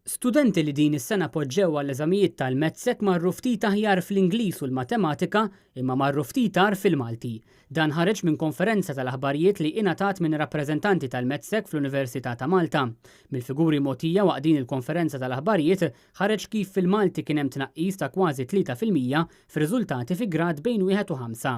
Studenti li din is-sena poġġew għall-eżamijiet tal-MATSEC marru ftit aħjar fl-Ingliż u l-Matematika imma marru ftit agħar fil-Malti. Dan ħareġ minn konferenza tal-aħbarijiet li ingħatat minn rappreżentanti tal-MATSEC fl-Università ta' Malta. Mill-figuri mogħtija waqt din il-konferenza tal-aħbarijiet ħareġ kif fil-Malti kien hemm tnaqqis ta' kważi 3% fir-riżultati fi grad bejn wieħed u ħamsa.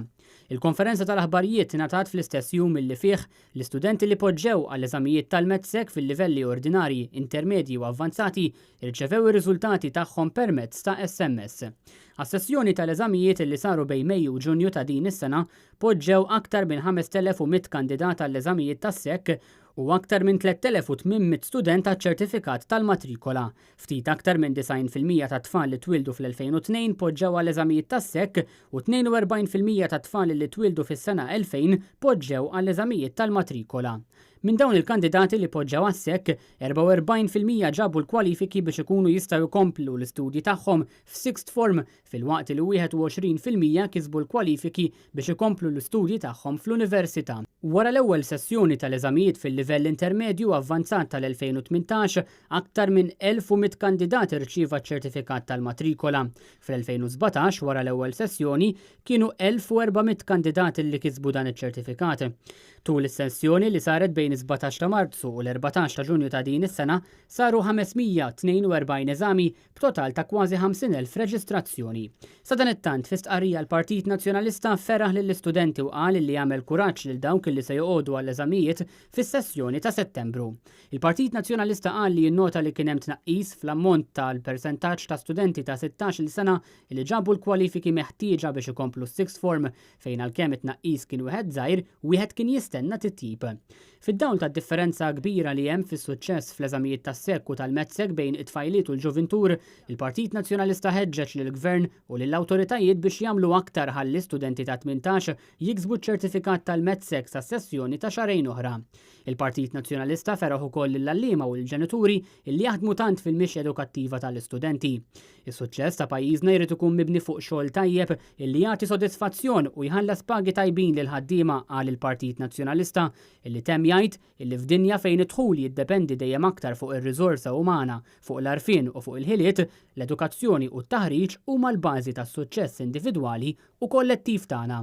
Il-konferenza tal-aħbarijiet ingħatat fl-istess jum illi fih l-istudenti li poġġew għall-eżamijiet tal-MATSEC fil-livelli ordinarji, intermedji u avvanzati rċevew ir-riżultati tagħhom permezz ta' SMS. Għas-sessjoni tal-eżamijiet li saru bejn Mejju u Ġunju ta' din is-sena poġġew aktar minn 5,100 kandidat għall-eżamijiet tas-SEC u aktar minn 3,800 student għaċ-ċertifikat tal-matrikola. Ftit aktar minn 90% tat-tfal li twieldu fl-2002 poġġew għall-eżamijiet tas-SEC u 42% tat-tfal li twieldu fis-sena 2000 poġġew għall-eżamijiet tal-matrikola. Minn dawn il-kandidati li poġġew għas-SEC, 44% ġabu l-kwalifiki biex ikunu jistgħu jkomplu l-istudji tagħhom f'sixth form filwaqt li 21% kisbu l-kwalifiki biex ikomplu l-istudji tagħhom fl-università. Wara l-ewwel sessjoni tal-eżamijiet fil-livell intermedju avvanzat tal-2018, aktar minn 1,100 kandidat irċieva ċ-ċertifikat tal-matrikola. Fl-2017, wara l-ewwel sessjoni, kienu 1,400 kandidat li kisbu dan iċ-ċertifikat. Tul is-sessjoni li saret bejn is-17 ta' Marzu u l-14 ta' Ġunju ta' din is-sena, saru 542 eżami b'total ta' kważi 50,000 reġistrazzjoni. Sadanittant, fi stqarrija l-Partit Nazzjonalista feraħ lill-istudenti u qal li jagħmel kuraġġ lil dawk li se joqogħdu għall-eżamijiet fis-sessjoni ta' Settembru. Il-Partit Nazzjonalista qal li jinnota li kien hemm tnaqqis fl-ammont tal-persentaġġ ta' studenti ta' 16-il sena li ġabu l-kwalifiki meħtieġa biex ikomplu s-sixth form fejn għalkemm it-tnaqqis kien wieħed żgħir, wieħed kien jistenna titjib. Fid-dawl tad-differenza kbira li hemm fis-suċċess fl-eżamijiet tas-SEC u tal-MATSEC bejn it-tfajliet u l-ġuvintur, il-Partit Nazzjonalista ħeġġeġ lill-Gvern u lill-awtoritajiet biex jagħmlu aktar ħalli studenti ta' 18 jiksbu ċ-ċertifikat tal-MATSEC sas-sessjoni ta' xahrejn oħra. Il-Partit Nazzjonalista feraħ ukoll lill-għalliema u l-ġenituri li jaħdmu tant fil-mixja edukattiva tal-istudenti. Is-suċċess ta' pajjiżna jrid ikun mibni fuq xogħol tajjeb illi jagħti sodisfazzjon u jħallas pagi tajbin lil ħaddiema qal il-Partit Nazzjonalista illi temm jgħid illi f'dinja fejn id-dħul jiddependi dejjem aktar fuq ir-riżorsa umana, fuq l-għarfien u fuq il-ħiliet, l-edukazzjoni u t-taħriġ huma l-bażi tas-suċċess individwali u kollettiv tagħna.